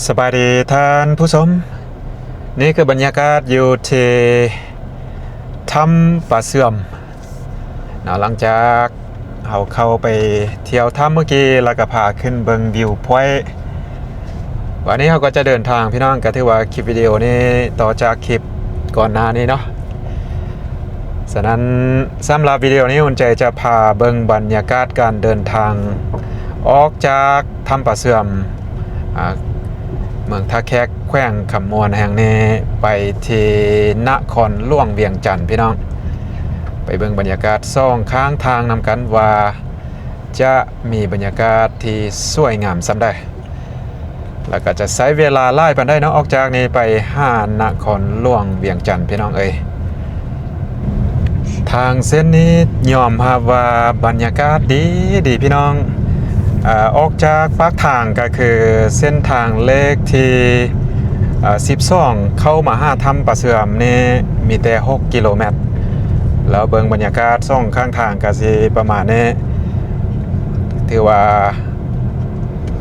ສະບາຍດີທ່ານຜູ້ຊົມ, ນີ້ຄືບັນຍາກາດຢູ່ທີ່ຖ້ຳປາເຊື່ອມເນາະ. ຫຼັງຈາກເຮົາເຂົ້າໄປທ່ຽວຖ້ຳມື້ກີ້ ແລ້ວກໍພາຂຶ້ນເບິ່ງວິວພອຍ, ວັນນີ້ເຮົາກໍຈະເດີນທາງ ພີ່ນ້ອງ, ກໍຖືວ່າຄລິບວິດີໂອນີ້ຕໍ່ຈາກຄລິບກ່ອນໜ້ານີ້ເນາະ. ສະນັ້ນ ສຳລັບວິດີໂອນີ້ ອຸ່ນໃຈຈະພາເບິ່ງບັນຍາກາດການເດີນທາງອອກຈາກຖ້ຳປາເຊື່ອມ ອາ ເມືອງທ່າແຂກ ແຂວງຄຳມ່ວນແຫ່ງນີ້ ໄປທີ່ນະຄອນຫຼວງວຽງຈັນ ພີ່ນ້ອງ. ໄປເບິ່ງບັນຍາກາດສອງຂ້າງທາງນຳກັນວ່າຈະມີບັນຍາກາດທີ່ສວຍງາມສ່ຳໃດ. ແລ້ວກໍຈະໃຊ້ເວລາຫຼາຍປານໃດເນາະ ອອກຈາກນີ້ໄປຫານະຄອນຫຼວງວຽງຈັນ ພີ່ນ້ອງເອີຍ. ທາງເສັ້ນນີ້ຍອມຮັບວ່າບັນຍາກາດດີໆ ພີ່ນ້ອງ. ອາ ອອກຈາກປາກທາງກໍຄືເສັ້ນທາງເລກທີ ອາ ສິບສອງ ເຂົ້າມາຫາຖ້ຳປາເຊື່ອມນີ້ມີແຕ່ຫົກກິໂລແມັດ. ແລ້ວເບິ່ງບັນຍາກາດສອງຂ້າງທາງກໍຊິປະມານນີ້. ຖືວ່າ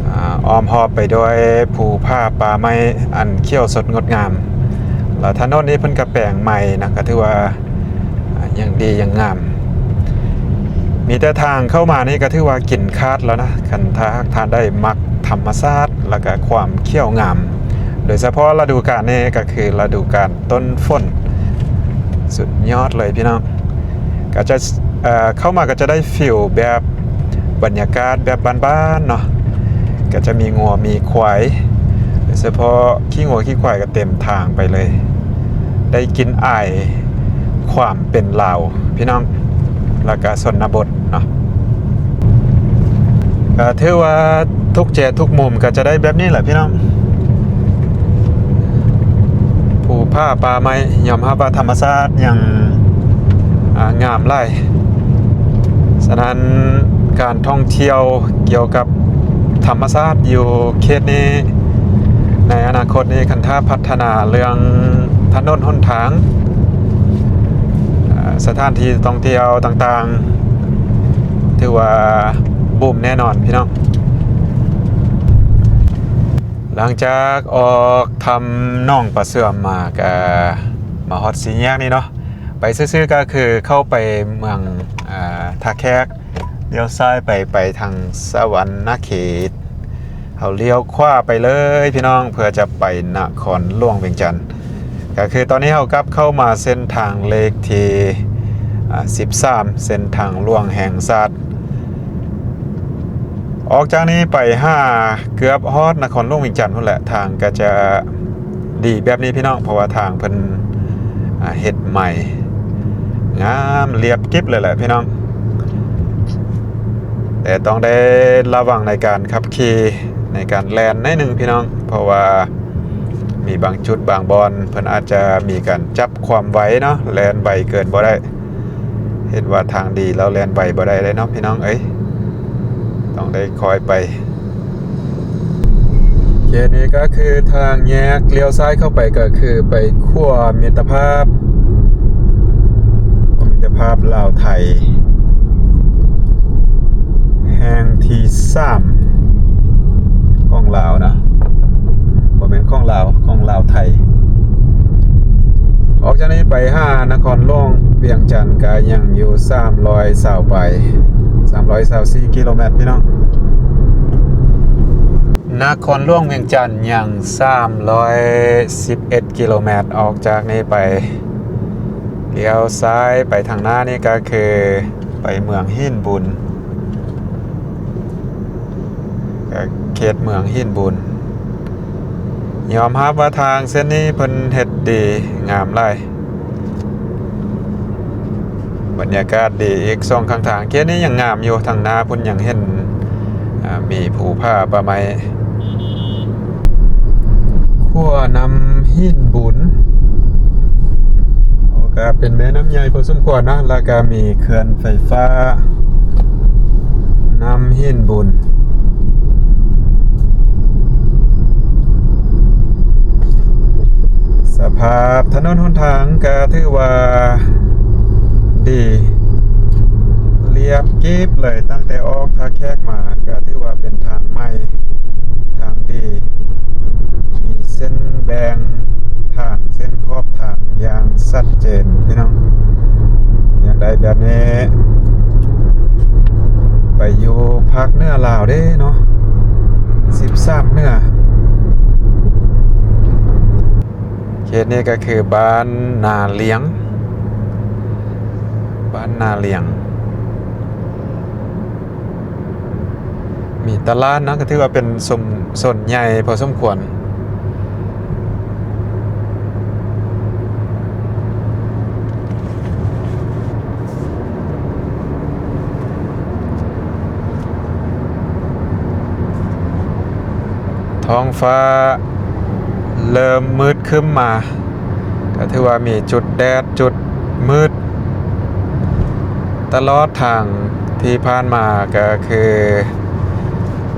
ອາ ອ້ອມຮອບໄປດ້ວຍພູຜາປ່າໄມ້ອັນຂຽວສົດງົດງາມ, ແລ້ວຖະໜົນນີ້ເພິ່ນກໍແປງໃໝ່ນະ, ກໍຖືວ່າ ອາ ຍັງດີຍັງງາມ. ມີແຕ່ທາງເຂົ້າມານີ້ກໍຖືວ່າກິນຂາດແລ້ວນະ, ຄັນຖ້າຫາກທ່ານໃດມັກທຳມະຊາດ ແລ້ວກໍຄວາມຂຽວງາມ, ໂດຍສະເພາະລະດູການນີ້ກໍຄືລະດູການ ຕົ້ນຝົນ ສຸດຍອດເລີຍພີ່ນ້ອງ. ກໍຈະ ເອີ ເຂົ້າມາກໍຈະໄດ້ຟີລແບບບັນຍາກາດແບບບ້ານໆເນາະ, ກໍຈະມີງົວມີຄວາຍ ໂດຍສະເພາະຂີ້ງົວຂີ້ຄວາຍກໍເຕັມທາງໄປເລີຍ. ໄດ້ກິ່ນອາຍຄວາມເປັນລາວພີ່ນ້ອງ ແລ້ວກໍຊົນນະບົດເນາະ. ກໍຖືວ່າທຸກແຈທຸກມຸມກໍຈະໄດ້ແບບນີ້ແຫຼະພີ່ນ້ອງ. ພູຜາປ່າໄມ້ ຍອມຮັບວ່າທຳມະຊາດຍັງ ອາ ງາມຫຼາຍ. ສະນັ້ນການທ່ອງທ່ຽວກ່ຽວກັບທຳມະຊາດຢູ່ເຂດນີ້ ໃນອະນາຄົດນີ້ ຄັນຖ້າພັດທະນາເລື່ອງຖະໜົນຫົນທາງ ອາ ສະຖານທີ່ທ່ອງທ່ຽວຕ່າງໆ ຖືວ່າບູມແນ່ນອນພີ່ນ້ອງ. ຫຼັງຈາກອອກຖ້ຳໜອງປາເຊື່ອມມາ ກະມາຮອດສີ່ແຍກນີ້ເນາະ, ໄປຊື່ໆກໍຄືເຂົ້າໄປເມືອງ ອາ ທ່າແຂກ, ລ້ຽວຊ້າຍໄປ ໄປທາງສະຫວັນນະເຂດ. ເຮົາລ້ຽວຂວາໄປເລີຍພີ່ນ້ອງ ເພື່ອຈະໄປນະຄອນຫຼວງວຽງຈັນ. ກໍຄືຕອນນີ້ເຮົາກັບເຂົ້າມາເສັ້ນທາງເລກທີ ອາ ສິບສາມ ເສັ້ນທາງຫຼວງແຫ່ງຊາດ. ອອກຈາກນີ້ໄປຫາເກືອບຮອດນະຄອນຫຼວງວຽງຈັນພຸ້ນແຫຼະ, ທາງກໍຈະ ດີແບບນີ້ພີ່ນ້ອງ, ເພາະວ່າທາງເພິ່ນ ອາ ເຮັດໃໝ່ ງາມລຽບກິບເລີຍແຫຼະພີ່ນ້ອງ. ແຕ່ຕ້ອງໄດ້ລະວັງໃນການຂັບຂີ່ ໃນການແລ່ນໜ້ອຍໜຶ່ງພີ່ນ້ອງ, ເພາະວ່າມີບາງຈຸດບາງບ່ອນ ເພິ່ນອາດຈະມີການຈັບຄວາມໄວເນາະ, ແລ່ນໄວເກີນບໍ່ໄດ້. ເຮັດວ່າທາງດີແລ້ວແລ່ນໄວບໍ່ໄດ້ເດ້ເນາະພີ່ນ້ອງເອີຍ, ຕ້ອງໄດ້ຄອຍໄປ. ເຂດນີ້ກໍຄືທາງແຍກລ້ຽວຊ້າຍເຂົ້າໄປ ກໍຄືໄປຂົວມິດຕະພາບ, ມິດຕະພາບລາວໄທ ແຫ່ງທີສາມຂອງລາວນະ, ບໍ່ແມ່ນຂອງລາວ, ຂອງລາວໄທ. ອອກຈາກນີ້ໄປຫານະຄອນຫຼວງວຽງຈັນກໍຍັງຢູ່ສາມຮ້ອຍຊາວປາຍ, ສາມຮ້ອຍຊາວສີ່ກິໂລແມັດພີ່ນ້ອງ. ນະຄອນຫຼວງວຽງຈັນຍັງສາມຮ້ອຍສິບເອັດກິໂລແມັດ, ອອກຈາກນີ້ໄປ ລ້ຽວຊ້າຍໄປທາງໜ້ານີ້ກໍຄືໄປເມືອງຫີນບຸນ. ເຂດເມືອງຫີນບຸນ. ຍອມຮັບວ່າທາງເສັ້ນນີ້ເພິ່ນເຮັດດີງາມຫຼາຍ, ບັນຍາກາດດີອີກສອງຂ້າງທາງ. ເຂດນີ້ຍັງງາມຢູ່, ທາງໜ້າພຸ້ນຍັງເຫັນ ອາ ມີພູຜາປ່າໄມ້. ຂົວນ້ຳຫີນບຸນ ກໍເປັນແມ່ນ້ຳໃຫຍ່ພໍສົມຄວນນະ, ແລ້ວກໍມີເຂື່ອນໄຟຟ້ານ້ຳຫີນບຸນ. ສະພາບຖະໜົນຫົນທາງກໍຖືວ່າດີ ລຽບກິບເລີຍ, ຕັ້ງແຕ່ອອກທ່າແຂກມາກໍຖືວ່າເປັນທາງໃໝ່ ທາງດີ. ໄປແບບນີ້ ໄປຢູ່ພາກເໜືອລາວເດ້ເນາະ ສິບສາມເໜືອ. ເຂດນີ້ກໍຄືບ້ານນາລຽງ ບ້ານນາລຽງ. ມີຕະຫຼາດເນາະ ກໍຖືວ່າເປັນຊຸມຊົນໃຫຍ່ພໍສົມຄວນ. ທ້ອງຟ້າເລີ່ມມືດຄຶ້ມມາ ກໍຖືວ່າມີຈຸດແດດ ຈຸດມືດ ຕະຫຼອດທາງທີ່ຜ່ານມາກໍຄື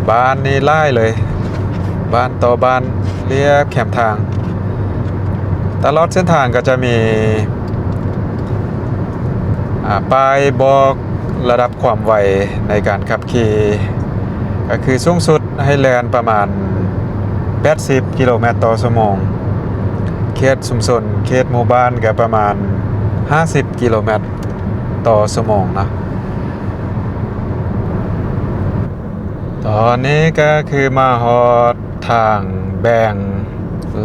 ບ້ານນີ້ຫຼາຍເລີຍ ບ້ານຕໍ່ບ້ານລຽບແຄມທາງ. ຕະຫຼອດເສັ້ນທາງກໍຈະມີ ອາ ປ້າຍບອກລະດັບຄວາມໄວໃນການຂັບຂີ່ ກໍຄືສູງສຸດໃຫ້ແລ່ນປະມານແປດສິບກິໂລແມັດຕໍ່ຊົ່ວໂມງ, ເຂດຊຸມຊົນ ເຂດໝູ່ບ້ານກໍປະມານຫ້າສິບກິໂລແມັດຕໍ່ຊົ່ວໂມງເນາະ. ຕອນນີ້ກໍຄືມາຮອດທາງແບ່ງ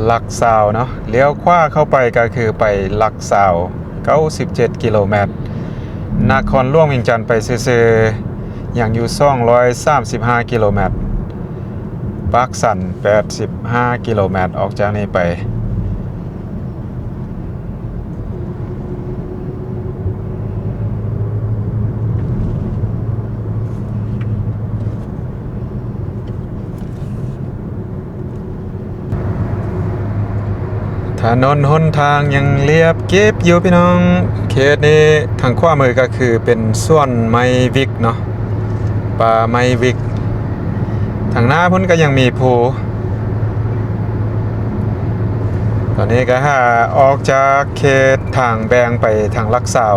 ຫຼັກຊາວເນາະ, ລ້ຽວຂວາເຂົ້າໄປກໍຄືໄປຫຼັກຊາວ ເກົ້າສິບເຈັດກິໂລແມັດ. ນະຄອນຫຼວງວຽງຈັນໄປຊື່ໆ ຍັງຢູ່ສອງຮ້ອຍສາມສິບຫ້າກິໂລແມັດ, ປາກຊັນແປດສິບຫ້າກິໂລແມັດ ອອກຈາກນີ້ໄປ. ຖະໜົນຫົນທາງຍັງລຽບເກັບຢູ່ພີ່ນ້ອງ. ເຂດນີ້ທາງຂວາມືກໍຄືເປັນສວນໄມ້ວິກເນາະ, ປ່າໄມ້ວິກ. ທາງໜ້າພຸ້ນກໍຍັງມີພູ. ຕອນນີ້ກໍຫາອອກຈາກເຂດທາງແບ່ງໄປທາງຫຼັກຊາວ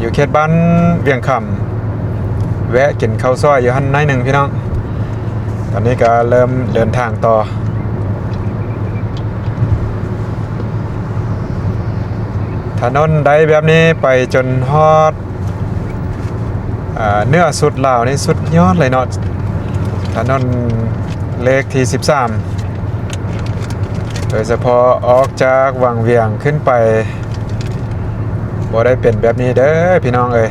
ຢູ່ເຂດບ້ານວຽງຄຳ, ແວະກິນເຂົ້າຊອຍຢູ່ຫັ້ນໜ້ອຍໜຶ່ງພີ່ນ້ອງ. ຕອນນີ້ກໍເລີ່ມເດີນທາງຕໍ່. ຖະໜົນໄດ້ແບບນີ້ໄປຈົນຮອດ ເໜືອສຸດລາວນີ້ ສຸດຍອດເລີຍເນາະ, ຖະໜົນເລກທີສິບສາມ ໂດຍສະເພາະອອກຈາກວັງວຽງຂຶ້ນໄປ ບໍ່ໄດ້ເປັນແບບນີ້ເດີພີ່ນ້ອງເອີຍ.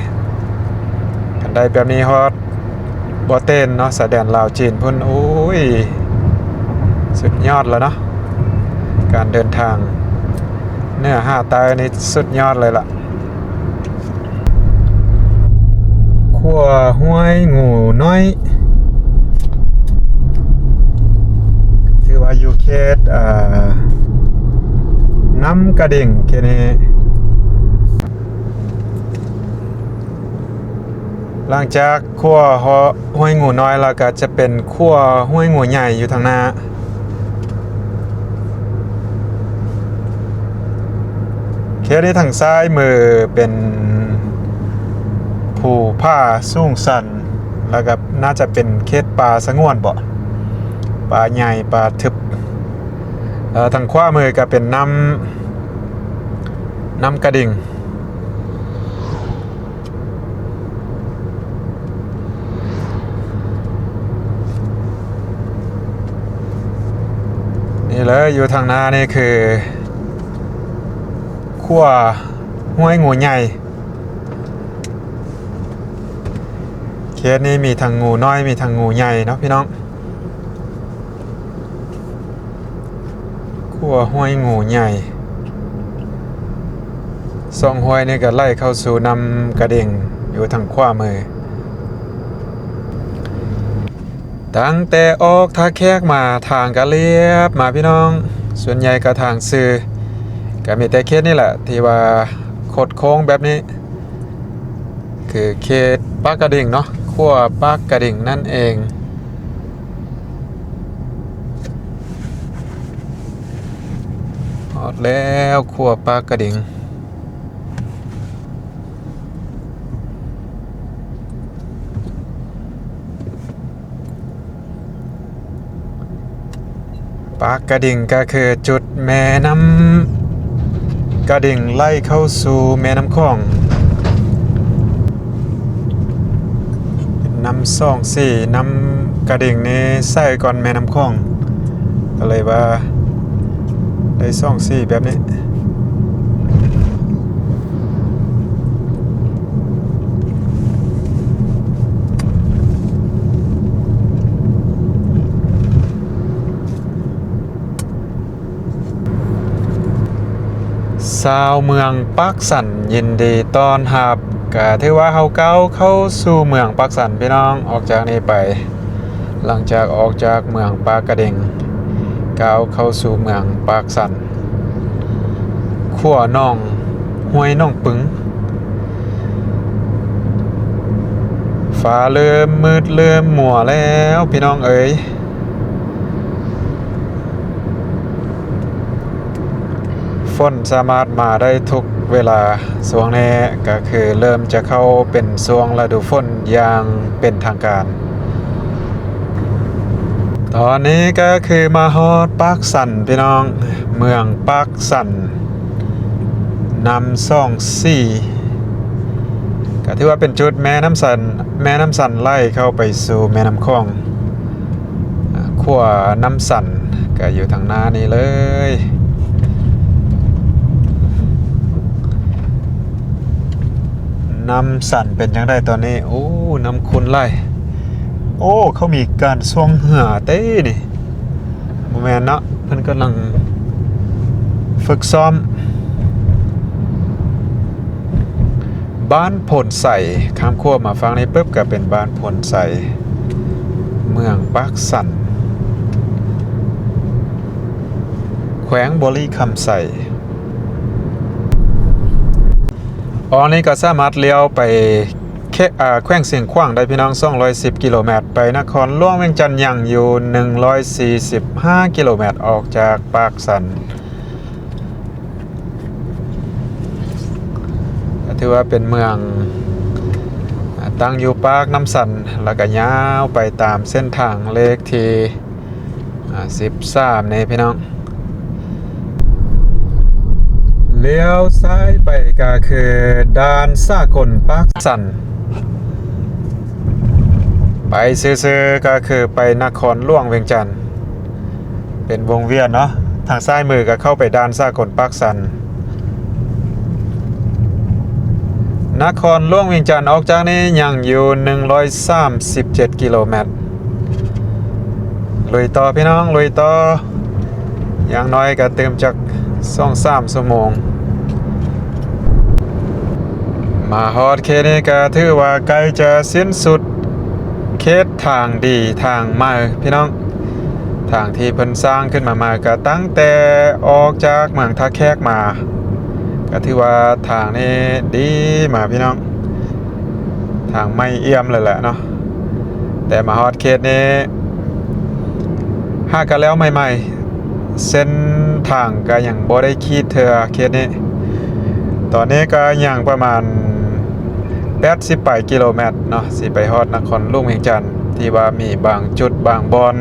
ຄັນໄດ້ແບບນີ້ຮອດບໍ່ເຕັນເນາະ, ຊາຍແດນລາວຈີນພຸ້ນ, ໂອ້ຍ ສຸດຍອດແລ້ວເນາະ. ການເດີນທາງເໜືອຫາໃຕ້ນີ້ສຸດຍອດເລີຍລະ. ຂົວຫ້ວຍງູນ້ອຍ ຖືວ່າຢູ່ເຂດ ເອີ ນ້ຳກະດິງ ເຂດນີ້. ຫຼັງຈາກຂົວຫ້ວຍງູນ້ອຍແລ້ວ ກໍຈະເປັນຂົວຫ້ວຍງູໃຫຍ່ຢູ່ທາງໜ້າ. ເຂດນີ້ທາງຊ້າຍມືເປັນພູຜາສູງຊັນ ແລ້ວກໍໜ້າຈະເປັນເຂດປ່າສະຫງວນບໍ, ປ່າໃຫຍ່ ປ່າທຶບ. ເອີ ທາງຂວາມືກໍເປັນນ້ຳ ນ້ຳກະດິງ. ນີ້ເລີຍ ຢູ່ທາງໜ້ານີ້ຄືຂົວຫ້ວຍງູໃຫຍ່. ເຂດນີ້ມີທັງງູນ້ອຍ ມີທັງງູໃຫຍ່ເນາະພີ່ນ້ອງ. ຂົວຫ້ວຍງູໃຫຍ່ ສອງຫ້ວຍນີ້ກໍໄຫຼເຂົ້າສູ່ນ້ຳກະດິງ ຢູ່ທາງຂວາມື. ຕັ້ງແຕ່ອອກທ່າແຂກມາ ທາງກໍລຽບມາພີ່ນ້ອງ, ສ່ວນໃຫຍ່ກໍທາງຊື່. ກໍມີແຕ່ເຂດນີ້ແຫຼະທີ່ວ່າຄົດໂຄ້ງແບບນີ້ ຄືເຂດປາກກະດິງເນາະ, ຂົວປາກກະດິງນັ້ນເອງ. ຮອດແລ້ວ ຂົວປາກກະດິງ. ປາກກະດິງກໍຄືຈຸດແມ່ນ້ຳກະດິງໄຫຼເຂົ້າສູ່ແມ່ນ້ຳຂອງ. ນ້ຳສອງສີ ນ້ຳກະດິງນີ້ໃສກ່ອນແມ່ນ້ຳຂອງ ກໍເລີຍວ່າໄດ້ສອງສີແບບນີ້. ຊາວເມືອງປາກຊັນ ຍິນດີຕ້ອນຮັບ. ກະຖືວ່າເຮົາກ້າວເຂົ້າສູ່ເມືອງປາກຊັນ ພີ່ນ້ອງ. ອອກຈາກນີ້ໄປ ຫຼັງຈາກອອກຈາກເມືອງປາກກະດິງ ກ້າວເຂົ້າສູ່ເມືອງປາກຊັນ ຂົວໜອງຫ້ວຍໜອງປຶງ. ຟ້າເລີ່ມມືດເລີ່ມມົວແລ້ວ ພີ່ນ້ອງເອີຍ. ຝົນສາມາດມາໄດ້ທຸກເວລາ. ຊ່ວງນີ້ກໍຄືເລີ່ມຈະເຂົ້າເປັນຊ່ວງລະດູຝົນຢ່າງເປັນທາງການ. ຕອນນີ້ກໍຄືມາຮອດປາກຊັນ ພີ່ນ້ອງ, ເມືອງປາກຊັນ ນ້ຳສອງສີ ກໍຖືວ່າເປັນຈຸດແມ່ນ້ຳຊັນ ແມ່ນ້ຳຊັນໄຫຼເຂົ້າໄປສູ່ແມ່ນ້ຳຂອງ. ຂົວນ້ຳຊັນກໍຢູ່ທາງໜ້ານີ້ເລີຍ. ນ້ຳຊັນເປັນຈັ່ງໃດຕອນນີ້? ໂອ້ ນ້ຳຂຸ່ນຫຼາຍ. ໂອ້ ເຂົາມີການຊ່ວງເຮືອເດ້ນີ້. ບໍ່ແມ່ນເນາະ, ເພິ່ນກຳລັງຝຶກຊ້ອມ. ບ້ານໂພນໄຊ, ຂ້າມຂົວມາຝັ່ງນີ້ປຶບ ກໍເປັນບ້ານໂພນໄຊ ເມືອງປາກຊັນ ແຂວງບໍລິຄຳໄຊ. ອອກນີ້ກໍສາມາດລ້ຽວໄປ ເຂ- ເອີ ແຂວງຊຽງຂວາງໄດ້ ພີ່ນ້ອງ, ສອງຮ້ອຍສິບກິໂລແມັດ. ໄປນະຄອນຫຼວງວຽງຈັນຍັງຢູ່ໜຶ່ງຮ້ອຍສີ່ສິບຫ້າກິໂລແມັດ ອອກຈາກປາກຊັນ. ຖືວ່າເປັນເມືອງ ອາ ຕັ້ງຢູ່ປາກນ້ຳຊັນ ແລ້ວກໍຍາວໄປຕາມເສັ້ນທາງເລກທີ ອາ ສິບສາມນີ້ ພີ່ນ້ອງ. ລ້ຽວຊ້າຍໄປກໍຄືດ່ານສາກົນປາກຊັນ, ໄປຊື່ໆກໍຄືໄປນະຄອນຫຼວງວຽງຈັນ ເປັນວົງວຽນເນາະ. ທາງຊ້າຍມືກໍເຂົ້າໄປດ່ານສາກົນປາກຊັນ. ນະຄອນຫຼວງວຽງຈັນອອກຈາກນີ້ຍັງຢູ່ໜຶ່ງຮ້ອຍສາມສິບເຈັດກິໂລແມັດ. ລຸຍຕໍ່ ພີ່ນ້ອງ, ລຸຍຕໍ່. ຢ່າງໜ້ອຍກໍຕື່ມຈັກສອງສາມຊົ່ວໂມງ. ມາຮອດເຂດນີ້ກໍຖືວ່າໃກ້ຈະສິ້ນສຸດເຂດທາງດີທາງໃໝ່ ພີ່ນ້ອງ. ທາງທີ່ເພິ່ນສ້າງຂຶ້ນມາໃໝ່ ກໍຕັ້ງແຕ່ອອກຈາກເມືອງທ່າແຂກມາ ກໍຖືວ່າທາງນີ້ດີມາກ ພີ່ນ້ອງ. ທາງໃໝ່ອ່ຽມເລີຍແຫຼະເນາະ, ແຕ່ມາຮອດເຂດນີ້ຫາກະແລ້ວໃໝ່ໆ, ເສັ້ນທາງກະຍັງບໍ່ໄດ້ຂີດເທື່ອເຂດນີ້. ຕອນນີ້ກະຍັງປະມານແປດສິບປາຍກິໂລແມັດເນາະ ຊິໄປຮອດນະຄອນຫຼວງວຽງຈັນ, ທີ່ວ່າມີບາງຈຸດບາງບ່ອນ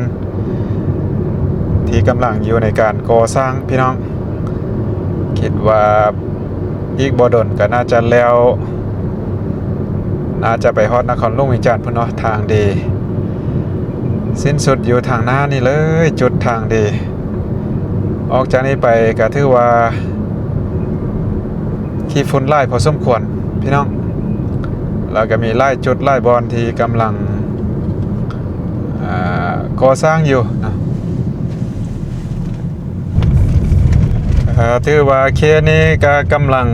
ທີ່ກຳລັງຢູ່ໃນການກໍ່ສ້າງ ພີ່ນ້ອງ. ຄິດວ່າ ອີກບໍ່ດົນກໍໜ້າຈະແລ້ວ, ໜ້າຈະໄປຮອດນະຄອນຫຼວງວຽງຈັນພຸ້ນເນາະ. ທາງດີ ສິ້ນສຸດຢູ່ທາງໜ້ານີ້ເລີຍ, ຈຸດທາງດີ. ອອກຈາກນີ້ໄປກໍຖືວ່າຂີ້ຝຸ່ນຫຼາຍພໍສົມຄວນ ພີ່ນ້ອງ, ແລ້ວກໍມີຫຼາຍຈຸດຫຼາຍບ່ອນທີ່ກຳລັງ ອ່າ ກໍ່ສ້າງຢູ່ເນາະ. ເອີ ຖືວ່າເຂດນີ້ກໍກຳລັງ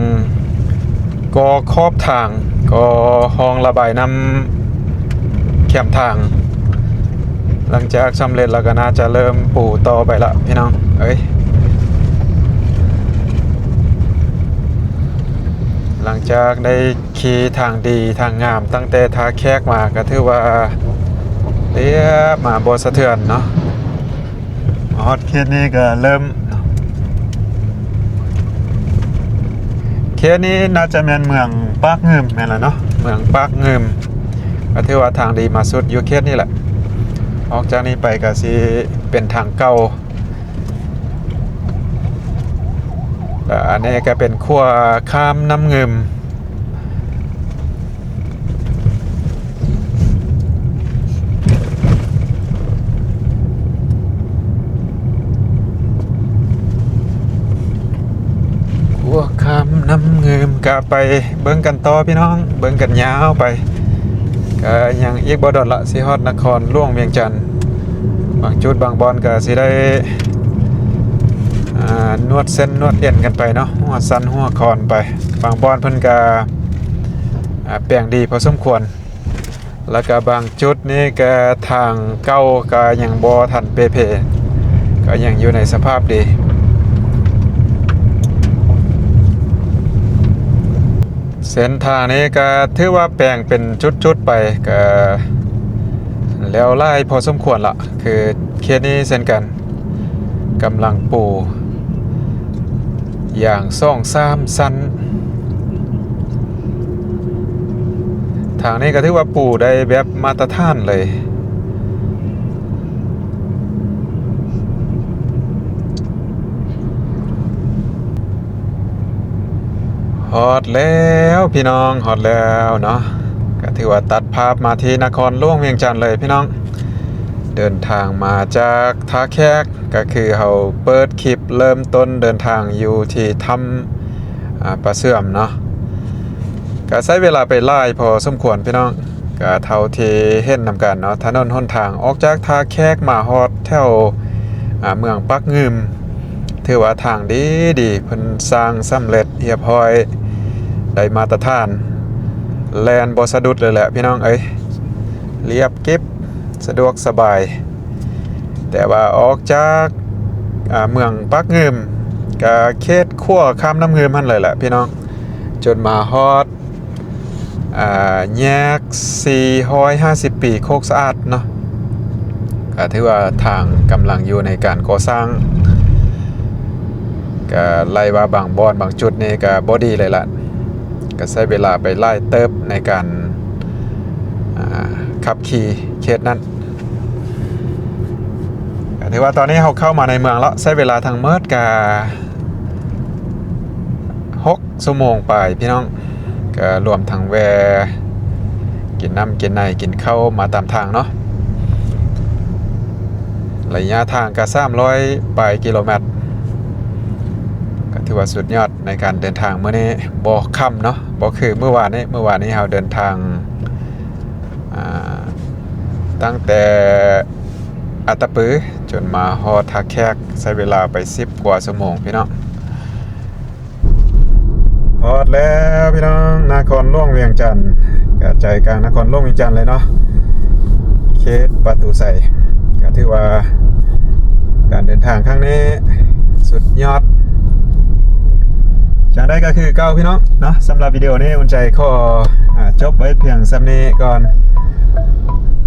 ກໍ່ຂອບທາງ, ກໍ່ຮ່ອງລະບາຍນ້ຳແຄມທາງ. ຫຼັງຈາກສຳເລັດແລ້ວກໍໜ້າຈະເລີ່ມປູຕໍ່ໄປລະ ພີ່ນ້ອງເອີຍ. ຫຼັງຈາກໄດ້ຂີ່ທາງດີທາງງາມຕັ້ງແຕ່ທ່າແຂກມາ ກໍຖືວ່າລຽບມາບໍ່ສະເທືອນເນາະ. ມາຮອດເຂດນີ້ກໍເລີ່ມ, ເຂດນີ້ໜ້າຈະແມ່ນເມືອງປາກງື່ມ ແມ່ນລະເນາະ, ເມືອງປາກງື່ມ. ກໍຖືວ່າທາງດີມາສຸດຢູ່ເຂດນີ້ແຫຼະ, ອອກຈາກນີ້ໄປກໍຊິເປັນທາງເກົ່າ. ແລະ ອັນນີ້ກໍເປັນຂົວຂ້າມນ້ຳງື່ມ. ນ້ຳງື່ມ ກະໄປເບິ່ງກັນຕໍ່ພີ່ນ້ອງ ເບິ່ງກັນຍາວໄປ ກະຍັງອີກບໍ່ດົນລະ ຊິຮອດນະຄອນຫຼວງວຽງຈັນ. ບາງຈຸດບາງບ່ອນກະຊິໄດ້ ອ່າ ນວດເສັ້ນນວດເອັນກັນໄປເນາະ ຫົວສັນຫົວຄອນໄປ. ບາງບ່ອນເພິ່ນກະ ອ່າ ແປງດີພໍສົມຄວນ ແລ້ວກະບາງຈຸດນີ້ກະທາງເກົ່າກະຍັງບໍ່ທັນເປ່ເພ ກະຍັງຢູ່ໃນສະພາບດີ. ເສັ້ນທາງນີ້ກະຖືວ່າແປງເປັນຈຸດໆໄປ ກະແລ້ວຫຼາຍພໍສົມຄວນລະ ຄືເຂດນີ້ເຊັ່ນກັນ ກຳລັງປູຢາງສອງສາມຊັ້ນ. ທາງນີ້ກະຖືວ່າປູໄດ້ແບບມາດຕະຖານເລີຍ. ຮອດແລ້ວພີ່ນ້ອງ ຮອດແລ້ວເນາະ. ກະຖືວ່າຕັດພາບມາທີ່ນະຄອນຫຼວງວຽງຈັນເລີຍພີ່ນ້ອງ. ເດີນທາງມາຈາກທ່າແຂກ ກະຄືເຮົາເປີດຄລິບເລີ່ມຕົ້ນເດີນທາງຢູ່ທີ່ຖ້ຳ ອາ ປາເຊື່ອມເນາະ ກະໃຊ້ເວລາໄປຫຼາຍພໍສົມຄວນພີ່ນ້ອງ. ກະເທົ່າທີ່ເຫັນນຳກັນເນາະ ຖະໜົນຫົນທາງອອກຈາກທ່າແຂກມາຮອດແຖວ ອາ ເມືອງປາກງື່ມ ຖືວ່າທາງດີໆ ເພິ່ນສ້າງສຳເລັດຮຽບຮ້ອຍ ໄດ້ມາດຕະຖານ ແລ່ນບໍ່ສະດຸດເລີຍແຫຼະພີ່ນ້ອງເອີຍ ລຽບກິບ ສະດວກສະບາຍ. ແຕ່ວ່າອອກຈາກ ອາ ເມືອງປາກງື່ມ ກະເຂດຂົວຂ້າມນ້ຳງື່ມຫັ້ນເລີຍແຫຼະພີ່ນ້ອງ ຈົນມາຮອດ ອາ ແຍກສີ່ຮ້ອຍຫ້າສິບປີໂຄກສະອາດເນາະ. ກະຖືວ່າທາງກຳລັງຢູ່ໃນການກໍ່ສ້າງ ກະໄລ່ວ່າບາງບ່ອນບາງຈຸດນີ້ກະບໍ່ດີເລີຍລະ ກະໃຊ້ເວລາໄປຫຼາຍເຕີບໃນການ ອາ ຂັບຂີ່ເຂດນັ້ນ. ກະຖືວ່າຕອນນີ້ເຮົາເຂົ້າມາໃນເມືອງແລ້ວ ໃຊ້ເວລາທັງໝົດກະຫົກຊົ່ວໂມງປາຍພີ່ນ້ອງ ກະລວມທັງແວ່ກິນນ້ຳກິນໃນ ກິນເຂົ້າມາຕາມທາງເນາະ. ໄລຍະທາງກະສາມຮ້ອຍປາຍກິໂລແມັດ ກະຖືວ່າສຸດຍອດໃນການເດີນທາງມື້ນີ້. ບໍ່ຄ່ຳເນາະ ບໍ່ຄືມື້ວານນີ້ ມື້ວານນີ້ເຮົາເດີນທາງ ອາ ຕັ້ງແຕ່ອັດຕະປືຈົນມາຮອດທ່າແຂກ ໃຊ້ເວລາໄປສິບກວ່າຊົ່ວໂມງພີ່ນ້ອງ. ຮອດແລ້ວພີ່ນ້ອງ ນະຄອນຫຼວງວຽງຈັນ ກະໃຈກາງນະຄອນຫຼວງວຽງຈັນເລີຍເນາະ ເຂດປະຕູໄຊ. ກະຖືວ່າການເດີນທາງຄັ້ງນີ້ສຸດຍອດ. ຈັ່ງໃດກະຄືເກົ່າພີ່ນ້ອງເນາະ ສຳລັບວິດີໂອນີ້ອຸ່ນໃຈຂໍ ອາ ຈົບໄວ້ພຽງສ່ຳນີ້ກ່ອນ.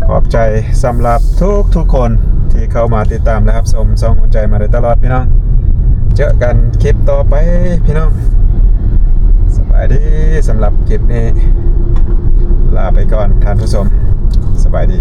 ຂອບໃຈສຳລັບທຸກໆຄົນທີ່ເຂົ້າມາຕິດຕາມ ແລະ ຮັບຊົມຊ່ອງອຸ່ນໃຈມາໂດຍຕະຫຼອດພີ່ນ້ອງ. ເຈີກັນຄລິບຕໍ່ໄປພີ່ນ້ອງ. ສະບາຍດີ. ສຳລັບຄລິບນີ້ລາໄປກ່ອນທ່ານຜູ້ຊົມ. ສະບາຍດີ.